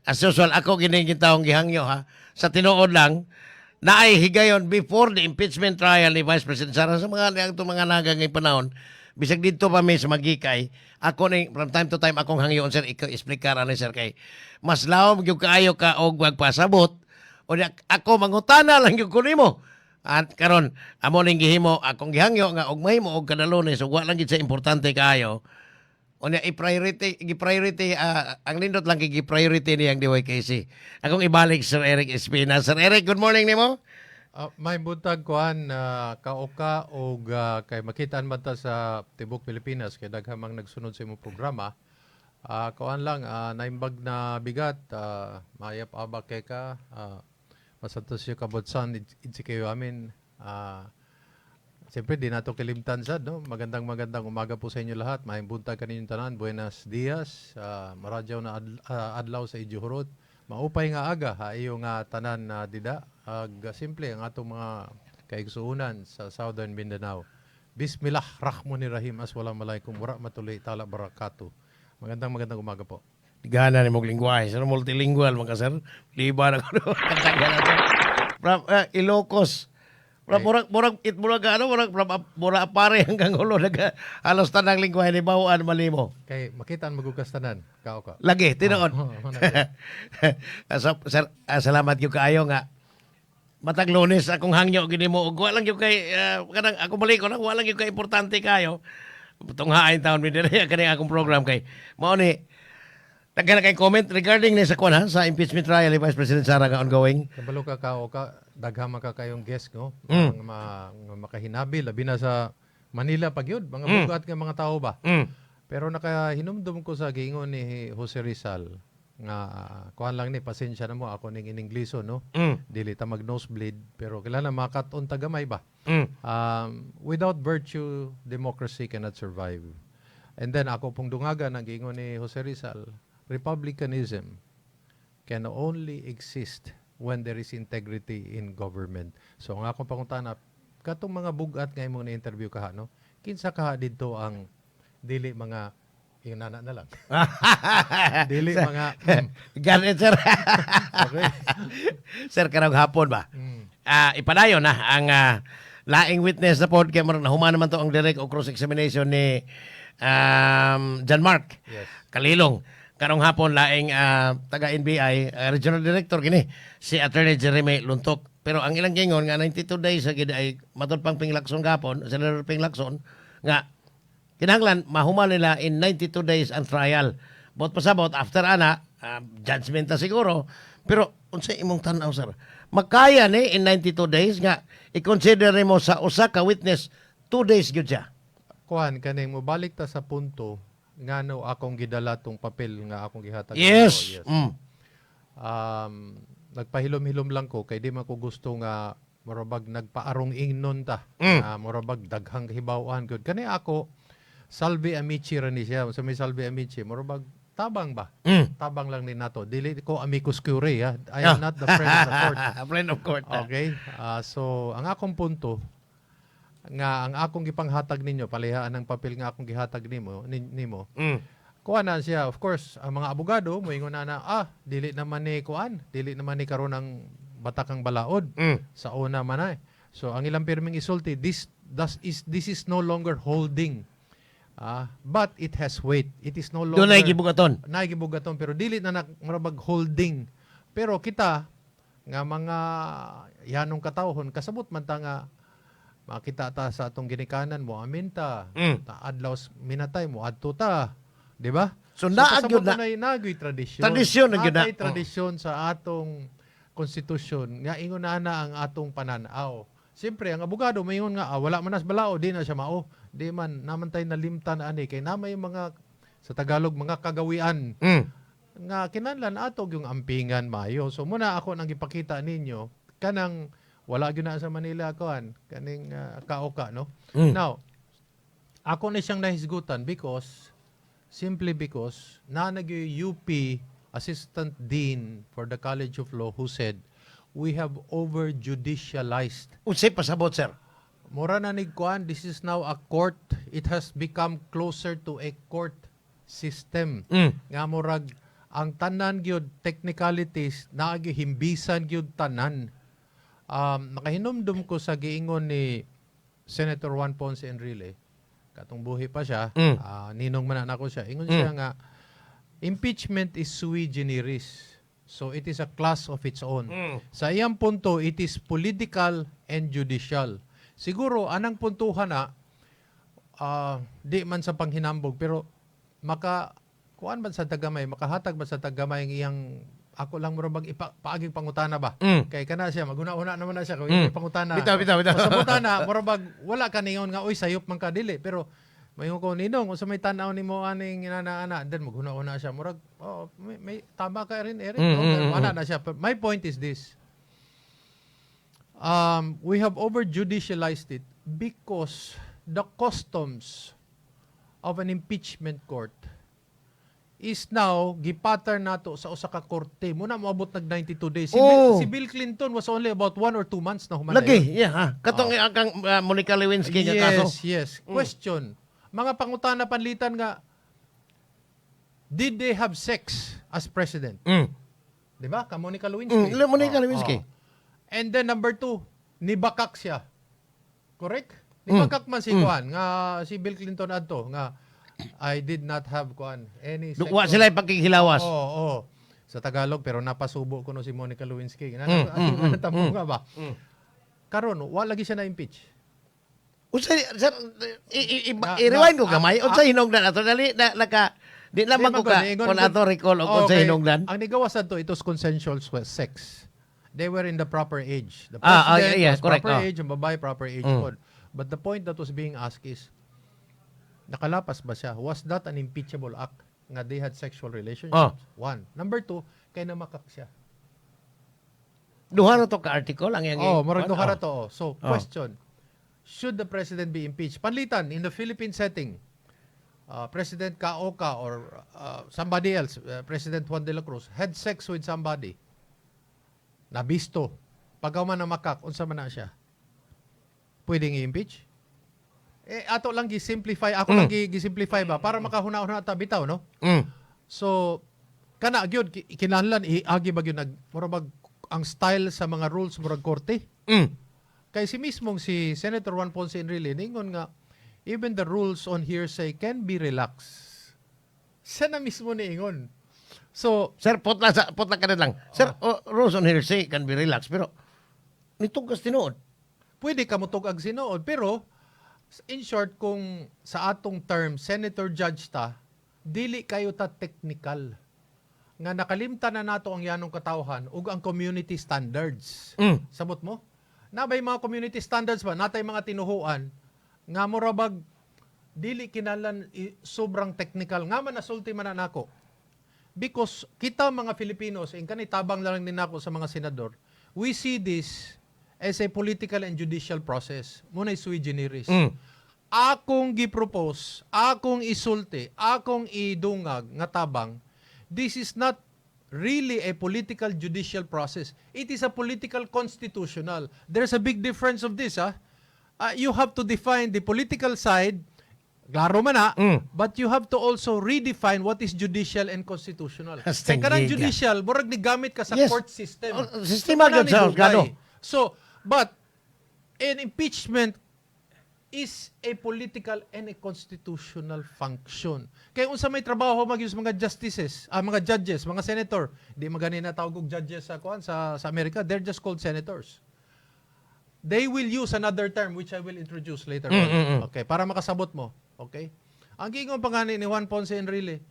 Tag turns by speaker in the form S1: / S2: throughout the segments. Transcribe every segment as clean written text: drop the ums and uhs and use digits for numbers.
S1: As usual, ako gining gintawong gihangyo ha. Sa tinuod lang, naay higayon before the impeachment trial ni Vice President Sara sa mga ang mga naga ngayong panahon, bisag dito pa mi sa Magikay, ako ni from time to time akong hangyoon, sir, ikaw explicar ani, sir, kay mas lawom gyud kaayo ka og magpasabot o ako mangutana lang gyud ko nimo. At karon amo ning gihimo akong gihangyo nga og mahimo og kada Lunes ug wa lang gid sa importante kaayo. Unya i-priority, gi-priority, ang nindot lang kay gi-priority niyang DYKC. Akong ibalik Sir Eric Espina. Sir Eric, good morning nimo.
S2: May buntag kuan kaoka og kay makitaan man ta sa tibok Pilipinas kay daghan mang nagsunod sa imong programa. Kuan lang, naimbag na bigat, mayap aba kay ka, masantos yung kabotsan idsi kayo amin. Siyempre, di nato kilimtan sad, no? Magandang magandang umaga po sa inyo lahat. Maayong buntag kaninyong tanan. Buenos dias. Maradyaw na adlaw sa idyuhurot. Maupay nga aga ha iyo nga tanan na dida. Ag simple ang atong mga kaigsuonan sa Southern Mindanao. Bismillah Rahmanir Rahim. Assalamualaikum warahmatullahi taala barakatuh. Magandang magandang umaga po.
S1: Gana ni mong lingwahe. Sir, multilingual mga sir. Liba na ko. Katagal na, sir. From Ilocos. From murag murag it murag ano murag from mura pare hanggang hulo naga halos tanang lingwahe ni bawaan malimo.
S2: Kay makitaan magugas tanan kao ka.
S1: Lagi tinuod.
S2: Oh, na.
S1: So, sir, salamat gyud kaayo nga matag Lunes akong hangyo gini mo og wa lang gyud kay kanang ako balik ko lang wa lang gyud kay importante kayo. Tunghain taon mi diri kani akong program kay mao ni daghan na kay comment regarding ni sa kuan ha, sa impeachment trial ni Vice President Sara nga ongoing.
S2: Kabalo ka kao ka, daghan man ka kayong guest no nga, nga makahinabi labi na sa Manila pag yun, mga bugat nga mga tao ba. Pero nakahinumdum ko sa giingon ni Jose Rizal nga kuan lang ni, pasensya na mo ako ning iningliso no. Dili ta mag nosebleed pero kailangan makat-on ta gamay ba. Without virtue, democracy cannot survive. And then ako pong dungagan ang giingon ni Jose Rizal, republicanism can only exist when there is integrity in government. So ang akong pangutana, katong mga bugat nga imong na-interview kaha no, kinsa kaha didto ang dili mga inana na lang? Dili mga
S1: Got it, sir.
S2: Okay.
S1: Sir, karong hapon ba? Ipadayon na ang laing witness na pod kay murag nahuman naman to ang direct o cross examination ni John Mark Kalilong. Karong hapon laing taga NBI regional director kini si Attorney Jeremy Luntok. Pero ang ilang gingon nga 92 days sa gid ay matud pang Ping Lacson gapon, Senator Ping Lacson nga kinahanglan mahuman nila in 92 days ang trial. Bot pasabot after ana judgment na siguro. Pero unsay imong tan-aw, sir? Makaya ni in 92 days nga i-consider nimo sa usa ka witness 2 days gyud siya?
S2: Kuan kaning mobalik ta sa punto ngano akong gidala tong papel nga akong gihatag nimo. Yes. Nagpahilom-hilom lang ko kay di man ko gusto nga murabag nagpaarong ingnon ta. Murabag daghang kahibaw-an gud. Kani ako salve amici ra ni siya. Sa may salve amici, murabag tabang ba? Tabang lang ni nato. Dili ko amicus curiae ha. I am not the friend of the court.
S1: Friend of court.
S2: Okay? So ang akong punto nga ang akong gipanghatag ninyo palihaan ang papel nga akong gihatag nimo. Kuan na siya, of course, ang mga abogado moingon na na dili naman ni kuan, dili naman ni karon ang batakang balaod sa una man ay. So ang ilang pirming isulti, this is no longer holding. But it has weight. It is no longer
S1: Dunay gibugaton.
S2: Naay gibugaton pero dili na murabag holding. Pero kita nga mga yanong katawhon kasabot man ta nga makita ta sa atong ginikanan mo amin ta. Ta adlaw minatay mo adto ta. Di ba?
S1: So, naa
S2: kasabot
S1: gyud na.
S2: Na naa'y tradisyon.
S1: Tradisyon na gyud na.
S2: Naay tradisyon sa atong konstitusyon nga ingon na na ang atong pananaw. Siyempre, ang abogado maingon nga wala man nas balao, di na siya mao. Di man naman tayo nalimtan ani kay na may mga sa Tagalog mga kagawian nga kinahanglan ato yung ampingan maayo. So muna ako nang gipakita ninyo kanang wala gyud na sa Manila kuan kaning kaoka no. Now, ako ni siyang nahisgutan because simply because na nag UP Assistant Dean for the College of Law who said we have over judicialized.
S1: Unsay pasabot, sir?
S2: Mura na ni kuan, this is now a court. It has become closer to a court system. Nga murag Ang tanan gyud technicalities naagi himbisan gyud tanan. Nakahinumdum ko sa giingon ni Senator Juan Ponce Enrile katong buhi pa siya, ninong man na nako siya. Ingon siya nga impeachment is sui generis. So it is a class of its own. Sa iyang punto, it is political and judicial. Siguro anang puntuhan na di man sa panghinambog, pero maka kuan man sa tagamay, makahatag man sa tagamay ang iyang ako lang mura mag ipa, paaging pangutana ba? Kay kana siya maguna-una naman na siya kung pangutana.
S1: Bitaw, bitaw, bitaw.
S2: Sa pangutana, mura bag wala ka ningon nga, "Uy, sayop man ka," dili, pero mayngon ko, "Ninong, unsa may tan-aw nimo aning inana-ana?" Then maghuna-una siya, murag, "Oh, may tama ka rin, Eric, no?" Pero ana na siya. But my point is this: we have over judicialized it because the customs of an impeachment court is now gipattern nato sa usa ka korte. Muna moabot nag 92 days. Si Bill Clinton was only about 1 or 2 months na human.
S1: Lagi, yeah, ha. Katong ang kang Monica Lewinsky nga kaso.
S2: Yes. Question. Mga pangutana panlitan nga, did they have sex as president? Di ba? Ka Monica Lewinsky.
S1: Monica Lewinsky.
S2: Oh. And then number two, nibakak siya. Correct? Nibakak man si Kuan nga si Bill Clinton adto nga, "I did not have kuan any
S1: Wa sila pagkikilawas.
S2: Oo. Sa Tagalog, pero napasubo ko no si Monica Lewinsky. Nga mm, nga ba? Karon wa lagi siya na-impeach.
S1: Unsay, sir, i-rewind ko gamay. Unsay hinungdan ato dali na naka di lamang ko ka
S2: Niingon
S1: kung ato recall og unsay hinungdan.
S2: Ang nigawas adto, it was consensual sex. They were in the proper age. The president was proper age, ang babae proper age pod. But the point that was being asked is, nakalapas ba siya? Was that an impeachable act nga they had sexual relationships? One. Number two, kay namakak siya.
S1: Duha ra to ka article ang iyang
S2: Oh, murag duha ra to. Oh. So, question. Should the president be impeached? Panlitan, in the Philippine setting, President Kaoka or somebody else, President Juan de la Cruz, had sex with somebody. Nabisto. Pagka man namakak, unsa man na siya? Pwedeng i-impeach? Eh, ato lang gi-simplify, ako lang gi-simplify ba para makahuna-huna ta bitaw, no? So kana gyud kinahanglan iagi ba gyud nag mura bag ang style sa mga rules murag korte. Kay si mismong si Senator Juan Ponce Enrile ningon nga even the rules on hearsay can be relaxed. Siya na mismo niingon. So,
S1: Sir, putla sa putla ka na lang. Sir, oh, rules on hearsay can be relaxed, pero nitugkas tinuod.
S2: Pwede ka motug-ag sinuod, pero in short, kung sa atong term senator judge ta, dili kayo ta technical nga nakalimtan na nato ang yanong katawhan ug ang community standards. Sabot mo? Nabay mga community standards ba? Natay mga tinuhuan nga murabag dili kinahanglan sobrang technical nga man nasulti man na nako. Because kita mga Filipinos, in kani tabang lang din nako sa mga senador, we see this as a political and judicial process. Muna sui generis. Akong gi-propose, akong isulti, akong idungag nga tabang, this is not really a political judicial process. It is a political constitutional. There's a big difference of this, ah. You have to define the political side, klaro man na, but you have to also redefine what is judicial and constitutional. Kay kanang
S1: Giga.
S2: Judicial, murag ni gamit ka sa court system.
S1: Oh, sistema
S2: So,
S1: gyud sa
S2: kanang
S1: husgado.
S2: nidugay. So, but an impeachment is a political and a constitutional function. Kaya unsa may trabaho mag mga justices, mga judges, mga senator, di magani na tawag og judges sa kuan sa Amerika, they're just called senators. They will use another term which I will introduce later on. Okay, para makasabot mo. Okay? Ang giingon pa gani ni Juan Ponce Enrile,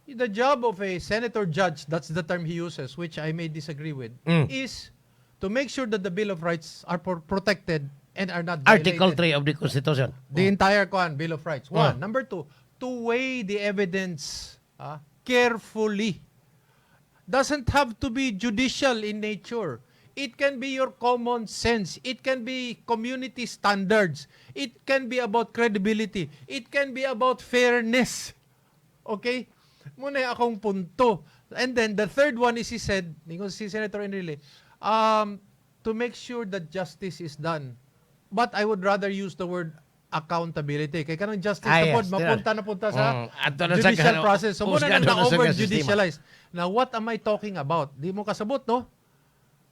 S2: the job of a senator judge, that's the term he uses, which I may disagree with, is to make sure that the Bill of Rights are protected and are not
S1: Article
S2: violated.
S1: 3 of the Constitution.
S2: The entire kuan, Bill of Rights. One. Number two, to weigh the evidence carefully. Doesn't have to be judicial in nature. It can be your common sense. It can be community standards. It can be about credibility. It can be about fairness. Okay? Muna yung akong punto. And then the third one is he said, ningon si Senator Enrile, to make sure that justice is done. But I would rather use the word Accountability. Kay kanang justice
S1: Ah,
S2: na pod,
S1: yes,
S2: mapunta na punta sa
S1: Adto na sa
S2: judicial process. So muna
S1: husgado
S2: nang
S1: na sa
S2: na-over
S1: sistema.
S2: judicialize. Now, what am I talking about? Di mo kasabot, no?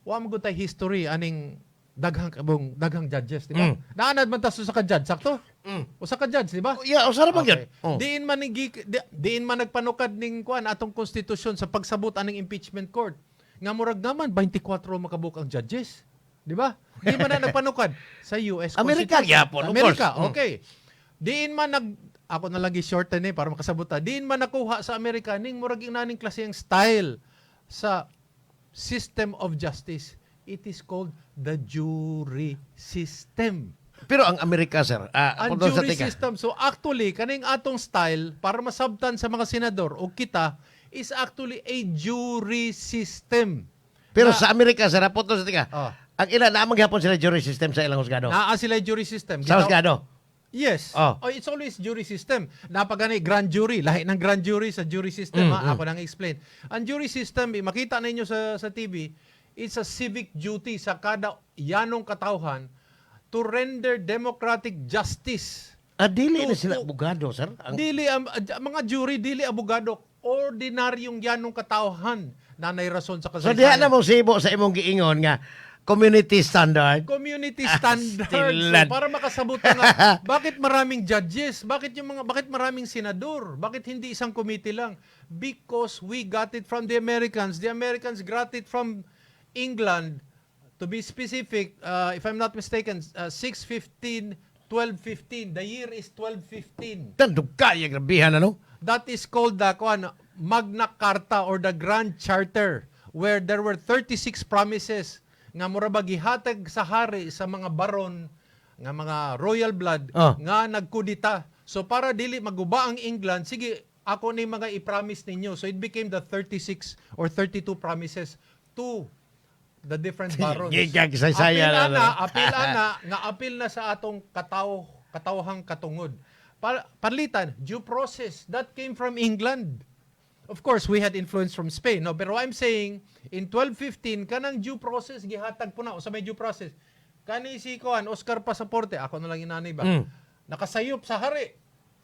S2: Wa mo gud tay history aning daghang kabong daghang judges, di ba?
S1: Mm.
S2: Naanad man ta sa usa ka judge, sakto? Usa ka judge, di ba?
S1: Yeah, usara man gyud.
S2: Okay.
S1: Oh.
S2: Diin man nagpanukad ning kuan atong konstitusyon sa pagsabot aning impeachment court. Nga murag naman 24 makabuk ang judges. Di ba? Di man na nagpanukad sa US
S1: Amerika
S2: Constitution.
S1: gyapon, of
S2: Amerika,
S1: course.
S2: Okay. Diin man nag ako na lang gi-shorten eh para makasabot ta. Diin man nakuha sa Amerika ning murag naning klase ang style sa system of justice. It is called the jury system.
S1: Pero ang Amerika, sir,
S2: Ang
S1: punto sa
S2: jury
S1: tika.
S2: system. So actually, kaning atong style para masabtan sa mga senador o kita is actually a jury system.
S1: Pero sa Amerika, sir, punto sa tika.
S2: Ah.
S1: Ang ila naa man gyapon sila jury system sa ilang husgado.
S2: Naa sila jury system.
S1: Sa husgado.
S2: Yes.
S1: Oh.
S2: Oh, it's always jury system. Napagani grand jury, lahi ng grand jury sa jury system ha. Ako nang explain. Ang jury system, eh, makita ninyo sa TV, it's a civic duty sa kada yanong katawhan to render democratic justice.
S1: Ah, dili na sila abogado, sir. Ang,
S2: Dili ang mga jury, dili abogado, ordinaryong yanong katawhan na nay rason sa
S1: So
S2: kasaysayan.
S1: diha na mo sibo sa imong giingon nga community standard.
S2: Community standards. So,
S1: Astilan.
S2: para makasabot na nga, bakit maraming judges? Bakit yung mga bakit maraming senador? Bakit hindi isang committee lang? Because we got it from the Americans. The Americans got it from England. To be specific, if I'm not mistaken, 615 1215. The year is 1215.
S1: Tandog kaya grabihan, ano?
S2: That is called the kuan, Magna Carta or the Grand Charter, where there were 36 promises nga mura ba gihatag sa hari sa mga baron nga mga royal blood nga nagkudita. So para dili maguba ang England, sige, ako ni mga i-promise ninyo. So it became the 36 or 32 promises to the different barons.
S1: Gigag saysaya
S2: Apil
S1: na
S2: ana,
S1: na.
S2: Apil ana, nga apil na sa atong katawhang katungod. Panlitan, due process, that came from England. Of course, we had influence from Spain, no? Pero I'm saying, in 1215, kanang due process, gihatag po na, usa may due process. Kani si kuan, Oscar Pasaporte, ako na lang inani ba? Nakasayop sa hari.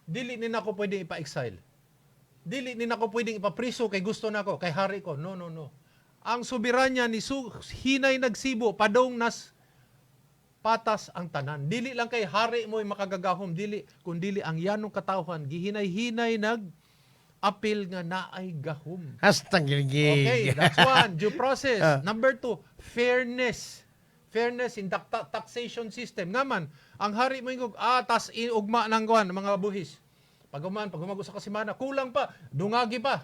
S2: Dili ni nako pwede ipa-exile. Dili ni nako pwedeng ipapriso kay gusto nako, kay hari ko. No, no, no. Ang soberanya ni su hinay nagsibo padong nas patas ang tanan. Dili lang kay hari mo'y makagagahom, dili kun dili ang yanong katawhan gihinay-hinay nag apil nga naay gahom.
S1: Hastang gilgig.
S2: Okay, that's one. Due process. Number two, fairness. Fairness in the taxation system. Nga man, ang hari mo ingog, tas ugma ng kuan, mga buhis. Pag umago sa kasimana, kulang pa, dungagi pa.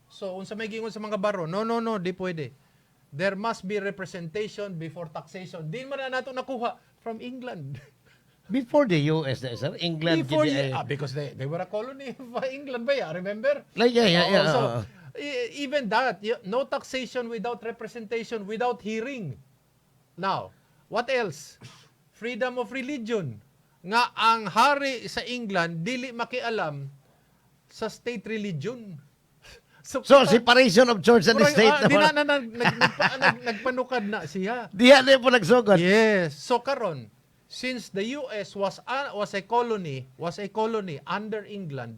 S2: So, unsa may giingon sa mga baro? No, no, no, di pwede. There must be representation before taxation. Di man na nato nakuha from England.
S1: Before the US, na, sir, England
S2: Before
S1: gid ay-
S2: ah, because they were a colony of England ba ya? Remember?
S1: Like, yeah.
S2: Oo, so,
S1: Oo.
S2: Even that, no taxation without representation, without hearing. Now, what else? Freedom of religion. Nga ang hari sa England dili makialam sa state religion.
S1: So, separation of church and
S2: Murag,
S1: state.
S2: di na, na, nagpanukad na siya.
S1: Diha na po nagsugod.
S2: Yes. So karon, since the US was a colony under England,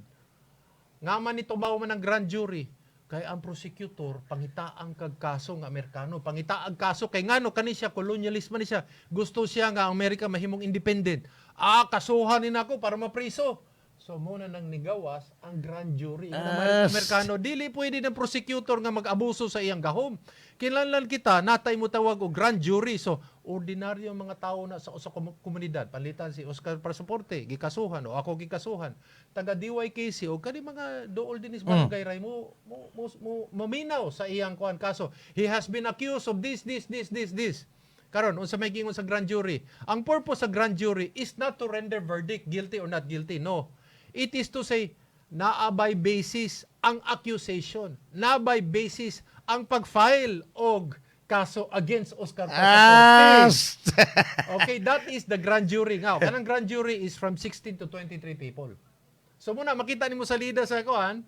S2: nga man nitubaw man ang grand jury, kay ang prosecutor pangitaang kag kaso nga Amerikano, pangitaang kaso kay ngano kani siya, colonialist man ni siya, gusto siya nga ang Amerika mahimong independent. Ah, kasuhan ni nako para mapriso. So mo na nang nigawas ang grand jury. Ang Amerikano dili pwede ng prosecutor nga mag-abuso sa iyang gahom. Kinahanglan kita natay mo tawag og grand jury. So ordinaryo ang mga tao na sa komunidad. Palitan si Oscar Pasaporte, gikasuhan o ako gikasuhan. Taga DYKC o kani mga dool dinis barangay ray mo maminaw sa iyang kuan kaso. He has been accused of this, this, this, this, this. Karon, unsa may giingon sa grand jury? Ang purpose sa grand jury is not to render verdict guilty or not guilty. No. It is to say naa by basis ang accusation, naa by basis ang pag-file og kaso against Oscar
S1: Ah,
S2: Pasaporte. Okay, that is the grand jury. Nga, kanang grand jury is from 16 to 23 people. So muna makita nimo sa lida sa kuan.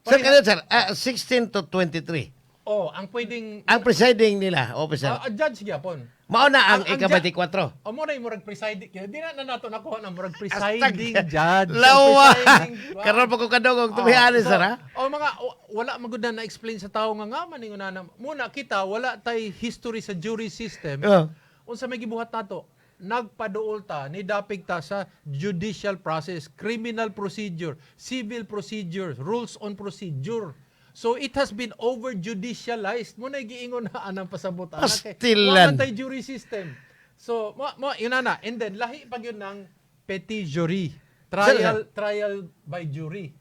S1: Sir, kanina, sir, 16 to 23.
S2: Oh, ang pwedeng
S1: Ang presiding nila, officer,
S2: judge gyapon.
S1: Mao na ang
S2: Ang
S1: ika-24.
S2: O mo na yung murag presiding. Kaya di na na nato nakuha na murag presiding judge. O
S1: Lawa.
S2: presiding.
S1: Karon pa ko kadungog to be honest,
S2: so,
S1: sir, ha?
S2: O mga wala magud na na-explain sa tao nga nga man ingon na muna kita wala tay history sa jury system. Unsa may gibuhat nato? Nagpaduol ta, nidapig ta sa judicial process, criminal procedure, civil procedure, rules on procedure. So it has been over judicialized. Mo na giingon na anang pasabot ana kay
S1: Pastilan.
S2: wa man tay jury system. So mo mo yun na. And then lahi pa gyud ng petit jury. Trial trial by jury.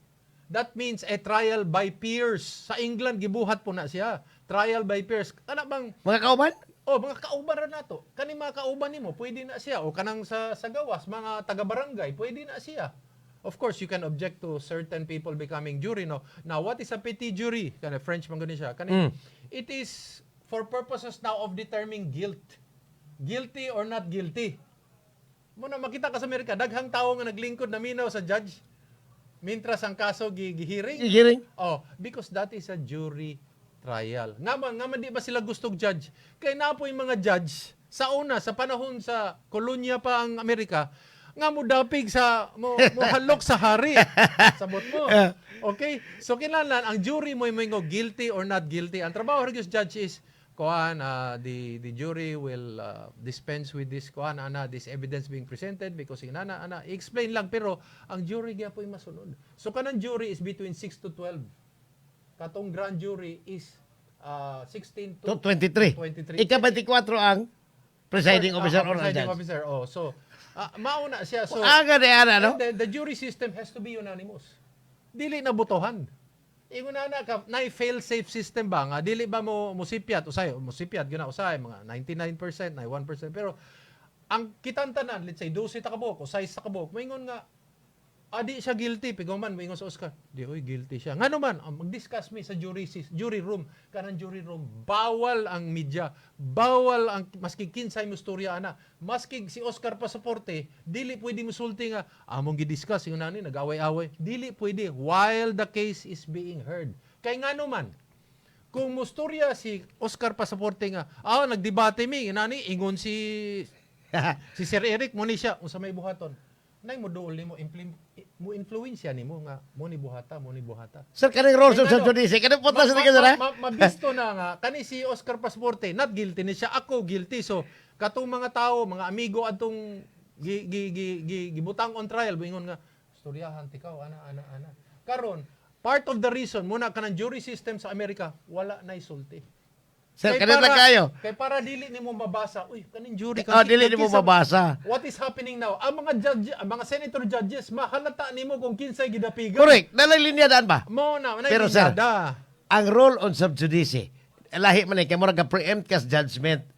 S2: That means a trial by peers. Sa England gibuhat po na siya. Trial by peers. Ana bang
S1: Mga kauban?
S2: Oh, mga kauban ra nato. Kani mga kauban nimo, pwede na siya o kanang sa gawas, mga taga-barangay, pwede na siya. Of course, you can object to certain people becoming jury, no. Now, what is a petit jury? Kana French man gani siya. Kani it is for purposes now of determining guilt. Guilty or not guilty. Muna makita ka sa Amerika, daghang tao nga naglingkod na minaw sa judge. Mintras ang kaso gi-hearing.
S1: Hearing?
S2: Oh, because that is a jury trial. Nga man di ba sila gustog judge? Kay naa po'y mga judge sa una, sa panahon sa kolonya pa ang Amerika, nga mo dapig sa mo halok sa hari. Sabot mo. Okay? So kinahanglan ang jury mo mo guilty or not guilty. Ang trabaho ra gyud sa judge is kuan, the jury will dispense with this kuan ana, this evidence being presented because inana ana, explain lang, pero ang jury gyapon masunod. So kanang jury is between 6 to 12. Katong grand jury is 16
S1: To
S2: to
S1: 23.
S2: 23.
S1: Ika-24 ang presiding officer or ang
S2: presiding
S1: judge.
S2: Officer. Oh, so mauna siya. So
S1: Aga di ana, no?
S2: and then the jury system has to be unanimous. Dili na botohan. Ingon na na ka na fail safe system ba nga dili ba mo musipyat usay, musipyat gyud na usay mga 99%, 91%, pero ang kitang tanan, let's say 12 ta kabuok o 6 ta kabuok, moingon nga adi siya guilty, pigo man moingon sa Oscar, "Di oy, guilty siya." Ngano man, mag-discuss mi sa jury room. Kanang jury room, bawal ang media, bawal ang maski kinsay mo storya ana, maski si Oscar Pasaporte, dili pwede musulti nga among gi-discuss yung nani, nag-away-away, dili pwede while the case is being heard. Kay ngano man, kung mustorya si Oscar Pasaporte nga nagdebate mi nani, ingon si si Sir Eric mo ni siya, unsa may buhaton, nay mo duol nimo, mo influensya nimo nga mo ni buhata, mo ni buhata.
S1: Sir, kaning rules of
S2: Kay ngano,
S1: sub judice. Kanang punta sa tika, sir, ha?
S2: Mabisto na nga kani si Oscar Pasaporte not guilty ni siya, ako guilty. So katong mga tao, mga amigo atong gi gi gi, gi gibutang on trial, moingon nga storyahan tikaw ana ana ana. Karon, part of the reason muna kanang jury system sa Amerika wala nay sulti.
S1: Sir,
S2: Kay
S1: kanin lang kayo.
S2: Kay para dili nimo mabasa. Uy, kaning jury
S1: Oh, dili nimo mabasa.
S2: What is happening now? Ang mga judge, ang mga senator judges, mahalata nimo kung kinsay gidapigan.
S1: Correct. Nalay linya daan ba?
S2: Mo na, na
S1: Pero, sir,
S2: linyada.
S1: ang role on sub judice, lahi man eh, kay murag ka preempt kas judgment.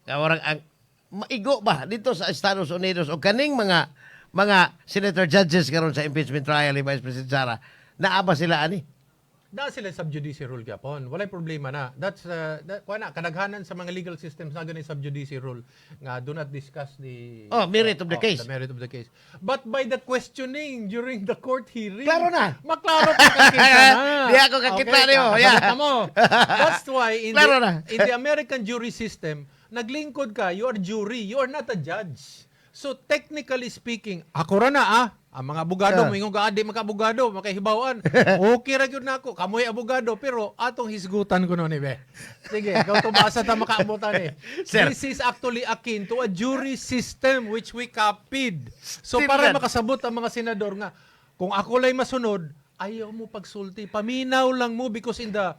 S1: Kay murag ang maigo ba dito sa Estados Unidos o kaning mga senator judges karon sa impeachment trial ni Vice President Sara, naa ba sila ani?
S2: Na sila sub judice rule gyapon. Walay problema na. That's kuha na kadaghanan sa mga legal systems na ganay sub judice rule nga do not discuss the
S1: Oh, merit of the case.
S2: The merit of the case. But by the questioning during the court hearing,
S1: Klaro na.
S2: Maklaro pa kakita na.
S1: Di ako kakita nimo, yeah.
S2: Kasabot na mo. That's why in
S1: Klaro
S2: the
S1: na.
S2: In the American jury system, naglingkod ka, you are jury, you are not a judge. So technically speaking, ako ra na ah. Ang mga abogado, moingon ka, "Ah, di maka-abogado, makahibawan." Okay ra gyud nako, kamoy abogado, pero atong hisgutan ko ni be. Sige, ikaw to basa ta makaabutan eh.
S1: Sir.
S2: This is actually akin to a jury system which we copied. So
S1: Still
S2: para
S1: yan.
S2: Makasabot ang mga senador nga kung ako lay masunod, ayaw mo pagsulti. Paminaw lang mo because in the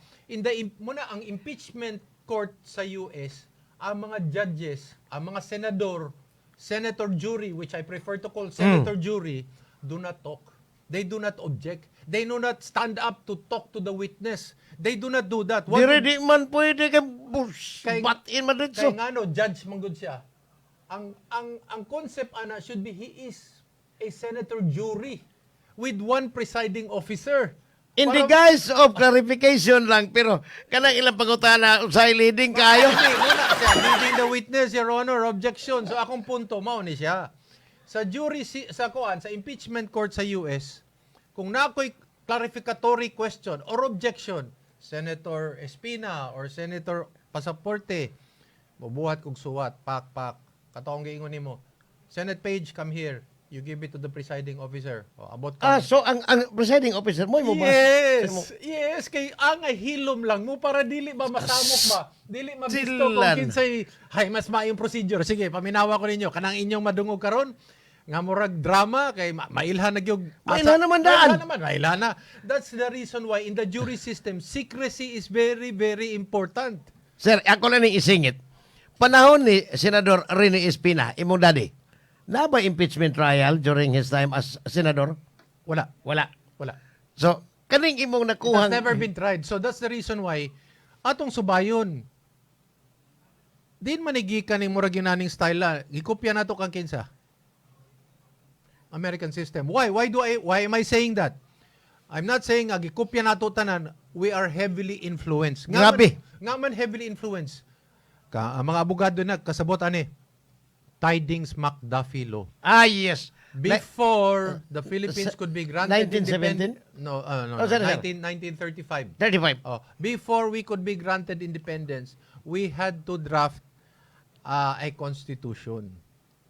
S2: muna ang impeachment court sa US, ang mga judges, ang mga senador, senator jury, which I prefer to call senator jury, do not talk. They do not object. They do not stand up to talk to the witness. They do not do that.
S1: Dire di man pwede kay bus, batin man dito.
S2: Kay ngano, judge man gud siya. Ang concept ana should be he is a senator jury with one presiding officer.
S1: In the guise of clarification lang, pero kanang ilang pangutana usay leading kayo.
S2: Hindi, muna siya leading the witness, "Your Honor, objection." So akong punto mao ni siya. Sa jury si, sa kuan, sa impeachment court sa US, kung naa ko'y clarificatory question or objection Senator Espina or Senator Pasaporte, mubuhat kog suwat, pak pak. Katong giingon nimo, "Senate page, come here." You give it to the presiding officer. O, abot
S1: Ah,
S2: ka.
S1: So ang presiding officer mo mo ba?
S2: Yes, kay ang hilom lang mo para dili ba masamok ba? Dili mabisto kung
S1: Silan.
S2: Kinsay hay mas maayong procedure. Sige, paminawa ko ninyo kanang inyong madungog karon nga murag drama kay mailhan na gyud.
S1: Mailhan naman daan.
S2: Mailhan naman, mailhan na. That's the reason why in the jury system secrecy is very, very important.
S1: Sir, ako lang ning isingit. Panahon ni Senador Rene Espina, imong daddy, naa ba impeachment trial during his time as senador?
S2: Wala,
S1: Wala.
S2: Wala.
S1: So, kaning imong
S2: It has
S1: nakuhang
S2: never been tried. So that's the reason why atong subayon din man gikan ni murag yun style la. Gikopya nato kang kinsa? American system. Why? Why am I saying that? I'm not saying nga gikopya nato tanan. We are heavily influenced. Nga
S1: Grabe.
S2: Man, nga man heavily influenced. Ka ang mga abogado na kasabot ani Tydings McDuffie Law.
S1: Ah, yes.
S2: Before the Philippines could be granted
S1: 1917?
S2: No,
S1: Oh,
S2: no,
S1: sorry, sir.
S2: 19, 1935.
S1: 35.
S2: Oh, before we could be granted independence, we had to draft a constitution.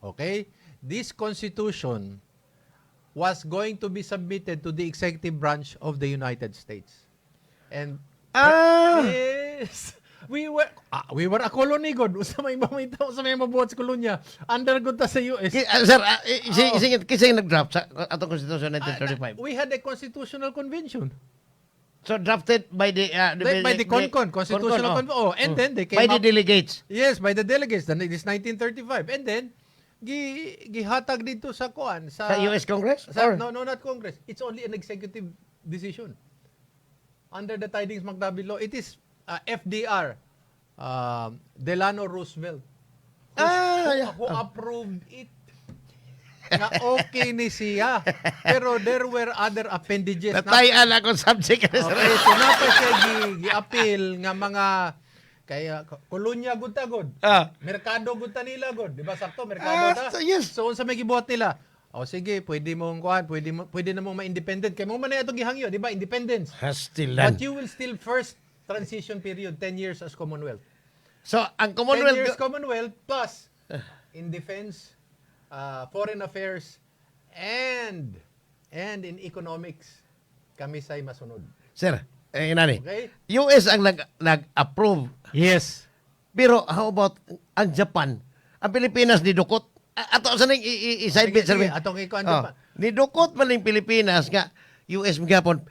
S2: Okay? This constitution was going to be submitted to the executive branch of the United States. And yes, we were a colony god. Usa may mamita, usa may mabuhat sa kolonya. Under gud ta sa US.
S1: Sir, isingit, kinsa yung nag-draft sa atong Constitution 1935?
S2: We had a constitutional convention.
S1: So drafted by
S2: By the CONCON, Constitutional
S1: CONCON,
S2: Convention. Oh, and then they came
S1: By the
S2: up
S1: delegates.
S2: Yes, by the delegates. Then it is 1935. And then gihatag dito sa kuan sa
S1: Sa US Congress?
S2: Sa,
S1: Or-
S2: no, not Congress. It's only an executive decision. Under the Tydings McDuffie Law, it is FDR, Delano Roosevelt, who approved it. Nga okay ni siya. Pero there were other appendages.
S1: Natayan akong subject.
S2: Okay, so naa pa siya gi-appeal nga mga kaya kolonya gud ta gud. Merkado gud ta nila gud, di ba sakto merkado ta?
S1: Yes.
S2: So unsa may gibuhat nila? O sige, pwede mong kuan, pwede na mong ma-independent kay mo man na atong gihangyo, di ba? Independence.
S1: Hastilan.
S2: But you will still first transition period 10 years as Commonwealth.
S1: So, ang
S2: 10
S1: Commonwealth
S2: years Commonwealth plus in defense, foreign affairs and in economics kami say masunod.
S1: Sir, eh, inani.
S2: Okay?
S1: US ang nag-approve.
S2: Yes.
S1: Pero how about ang Japan? Ang Pilipinas ni dukot. Ato sa ning i-side
S2: Sige,
S1: bit, sir.
S2: sige, atong ikuan
S1: Oh,
S2: Japan.
S1: nidukot man ning Pilipinas nga US gyapon.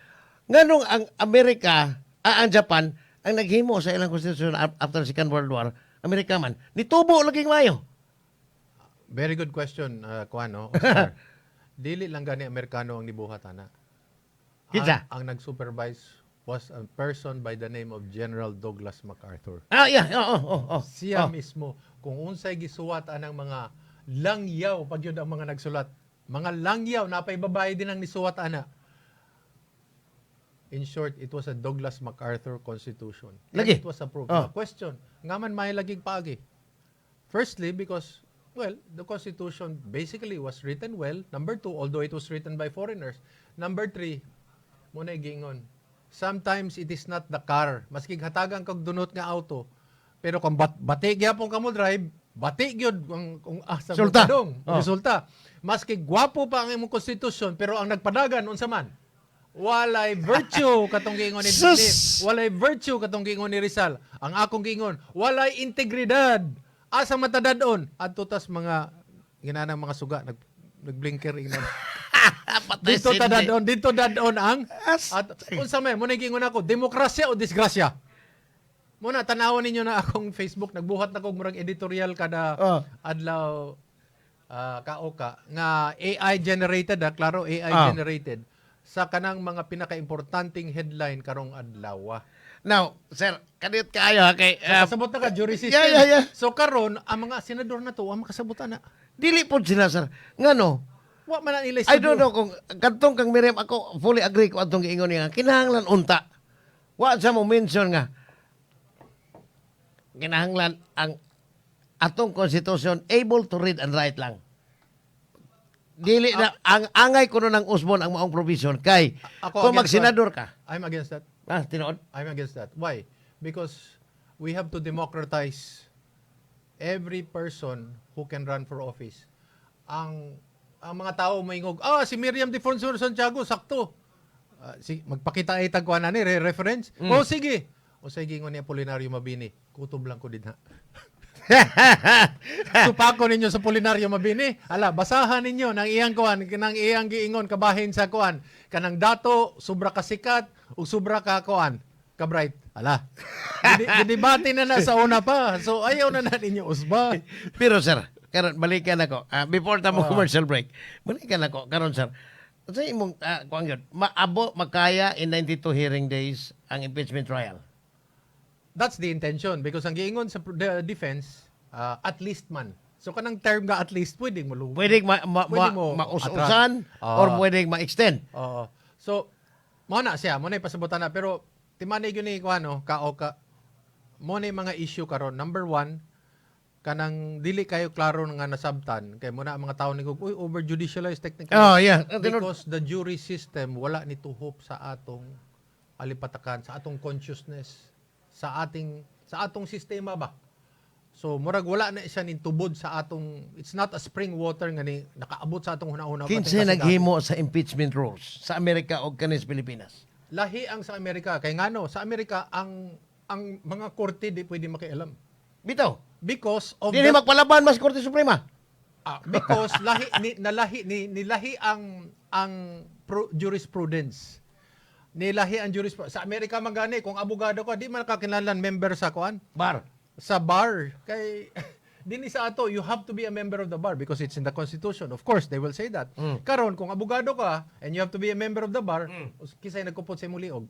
S1: Nganong ang Amerika, ang Japan ang naghimo sa ilang konstitusyon after Second World War, Amerika man, nitubo laging mayo.
S2: Very good question, kuan, no, Oscar. Dili lang gani Amerikano ang nibuhat ana.
S1: Kinsa?
S2: Ang nag-supervise was a person by the name of General Douglas MacArthur.
S1: Ah, yeah. Oh.
S2: Siya
S1: Oh.
S2: mismo, kung unsay gisuwat anang mga langyaw, pag yun ang mga nagsulat, mga langyaw, napay babae din ang nisuwat ana. In short, it was a Douglas MacArthur Constitution. And
S1: Lagi.
S2: it was approved.
S1: Oh.
S2: The question, nga man may laging paagi? Firstly, because, well, the Constitution basically was written well. Number two, although it was written by foreigners. Number three, mao na giingon, sometimes it is not the car. Maski hatagan kag dunot nga auto, pero kung bati gyapon ka mo drive, bati gyud ang kung asa mo
S1: Resulta.
S2: padung.
S1: Oh.
S2: Resulta. Maski gwapo pa ang imong konstitusyon, pero ang nagpadagan unsa man? Walay virtue katong giingon ni
S1: Sus!
S2: Walay virtue katong giingon ni Rizal. Ang akong giingon, walay integridad. Asa matadadon adto tas mga ginanang mga suga nagblinker ingnan.
S1: Patay
S2: Dito
S1: sindi.
S2: tadadon, dito dadon ang
S1: As-
S2: at unsa may mo giingon ako, demokrasya o disgrasya? Muna tanawon ninyo na akong Facebook, nagbuhat na kog murag editorial kada adlaw kaoka nga AI generated ah, klaro AI generated sa kanang mga pinakaimportanteng headline karong adlaw.
S1: Now, sir, kaniyot kaayo ha kay
S2: So, kasabot na ka jury system.
S1: Yeah.
S2: So karon ang mga senador na to wa makasabot na.
S1: Dili pod sila, sir. Ngano?
S2: Wa man na nila
S1: I don't know kung kadtong kang Miriam, ako fully agree ko atong giingon niya kinahanglan unta. Wa sa mo mention nga kinahanglan ang atong constitution able to read and write lang. Dili na ang angay kuno ng usbon ang maong provision kay
S2: Ako
S1: kung
S2: against
S1: magsenador ka.
S2: I'm against that.
S1: Ah, tinuod.
S2: I'm against that. Why? Because we have to democratize every person who can run for office. Ang mga tao maingog, "Ah, si Miriam Defensor Santiago, sakto. Ah, si, magpakita ay tagkuan ni reference." Oh, sige. O sige, ingon ni Apolinario Mabini, "Kutob lang ko dinha." Supako ninyo sa Apolinario Mabini. Ala, basahan ninyo nang iyang kuan, nang iyang giingon kabahin sa kuan. Kanang dato sobra ka sikat ug sobra ka kuan, ka bright. Ala. Gidebate na na sa una pa. So ayaw na na ninyo usba.
S1: Pero sir, karon balikan ako. Ah, before ta mo commercial break, balikan ako karon, sir. Sa imong kuan gyud, maabo makaya in 92 hearing days ang impeachment trial?
S2: That's the intention because ang giingon sa the defense, at least man. So kanang term nga at least pwede mo
S1: Pwede
S2: Pwede mo
S1: maus-usan
S2: atras.
S1: or pwedeng ma-extend.
S2: Oo. So, mo na siya, mo na ipasabutan na. Pero, timani gyud ni kuano, ka o ka, mo na yung mga issue karon. Number one, kanang dili kayo klaro nga nasabtan kay mo na ang mga tao ni, "Uy, over judicialized technically."
S1: Oh, yeah.
S2: Because the jury system wala ni tuhop sa atong alipatakan, sa atong consciousness, sa atong sistema ba. So murag wala na siya ning tubod sa atong, it's not a spring water nga ni nakaabot sa atong huna-huna.
S1: Kinsa naghimo sa impeachment rules sa Amerika o kanis Pilipinas?
S2: Lahi ang sa Amerika kay ngano sa Amerika ang mga korte di pwede makialam.
S1: Bitaw.
S2: Because of
S1: Dili
S2: the,
S1: magpalaban mas Korte Suprema.
S2: Ah, because lahi ni nalahi ni nilahi ang jurisprudence. Nilahi ang jurisprudence. Sa Amerika man gani, kung abogado ka, di man ka kinahanglan member sa kuan,
S1: Bar.
S2: Sa bar. Kay dinhi sa ato, you have to be a member of the bar because it's in the constitution. Of course, they will say that. Karon, kung abogado ka and you have to be a member of the bar, kisay nagkupot sa imong liog?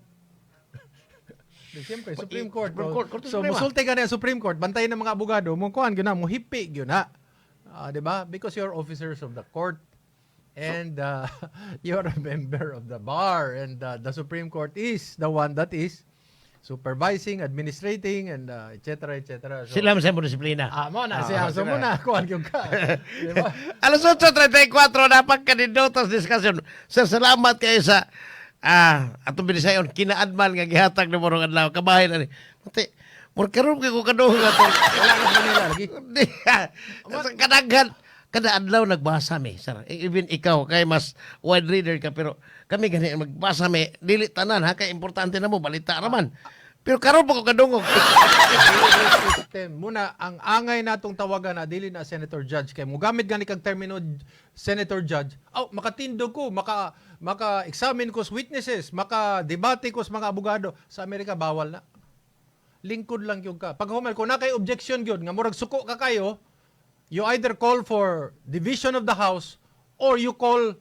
S2: Di siyempre, Supreme Court.
S1: Supreme Court, Korte
S2: So,
S1: Suprema.
S2: Musulti ka na Supreme Court, bantayan ng mga abogado, mo kuan gyud na, mo hipi gyud na. Ah, di ba? Because you're officers of the court and you're a member of the bar and the Supreme Court is the one that is supervising, administrating and et cetera, et cetera. So,
S1: Sila man sa imong disiplina.
S2: Ah, mo na siya. So
S1: sila.
S2: mo na kuan gyud ka. Di ba?
S1: Alas 8:34, napagkanindotos discussion. Sir, salamat kayo sa atong binisayon kinaadman nga gihatag nimo rong adlaw. Kabahin ani. Mati, mur karon kay ko kadungog ato.
S2: Wala ka sa Manila lagi.
S1: Di, sa kadaghan kada adlaw nagbasa mi, sir. Even ikaw kay mas wide reader ka, pero kami gani magbasa mi, dili tanan ha, kay importante na mo balita ra man. Pero karon pa ko kadungog.
S2: System. Muna, ang angay natong tawagan na dili na senator judge kay mugamit gani kag termino senator judge. Oh, makatindog ko, maka examine ko sa witnesses, maka debate ko sa mga abogado. Sa Amerika bawal na. Lingkod lang gyud ka. Pag human kung na kay objection gyud nga murag suko ka kayo, you either call for division of the house or you call